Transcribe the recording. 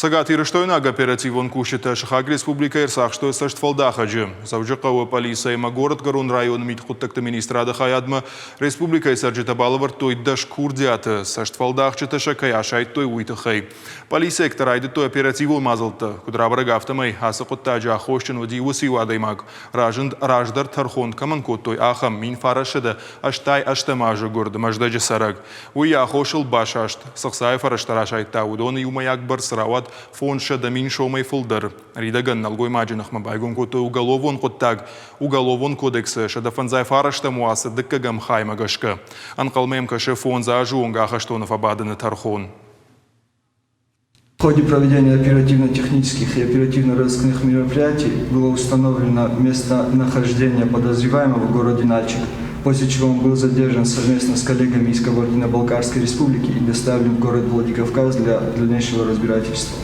Цӕгатирыстойнаг оперативон кусджытӕ сыхаг республикӕйы ӕрцахстой цӕстфӕлдахӕджы. Дзӕуджыхъӕуы пъӕлицӕй ӕмӕ горӕтгӕрон районы мидхъуыддӕгты министрады хайадмӕ республикӕйы цӕрджытӕ балӕвӕрдтой 10 курдиаты, цӕстфӕлдахджытӕ сӕ кӕй асайдтой, уый тыххӕй. Пъӕлицӕйӕгтӕ райдыдтой оперативон мадзӕлттӕ. Куыд рабӕрӕг, афтӕмӕй ацы хъуыддаджы аххосджын уыди уыцы иу адӕймаг. Разынд, раздӕр тӕрхон кӕмӕн кодтой, ахӕм 1988 азы гуырд Мӕздӕджы цӕрӕг. Уый йӕ аххосыл басаст. Цы хцайы фӕрӕзтӕ расайдта, уыдоны иумӕйаг бӕрц рауад 500 000 сомӕй фылдӕр. Ныридӕгӕн нӕлгоймаджы ныхмӕ байгом кодтой уголовон хъуыддаг Уголовон кодексы 159 уацы дыккӕгӕм хаймӕ гӕсгӕ. Ӕнхъӕлмӕ йӕм кӕсы фондз азы онг ахӕстоны фӕбадыны тӕрхон. В ходе проведения оперативно-технических и оперативно-розыскных мероприятий было установлено местонахождение подозреваемого в городе Нальчик, после чего он был задержан совместно с коллегами из Кабардино-Балкарской республики и доставлен в город Владикавказ для дальнейшего разбирательства.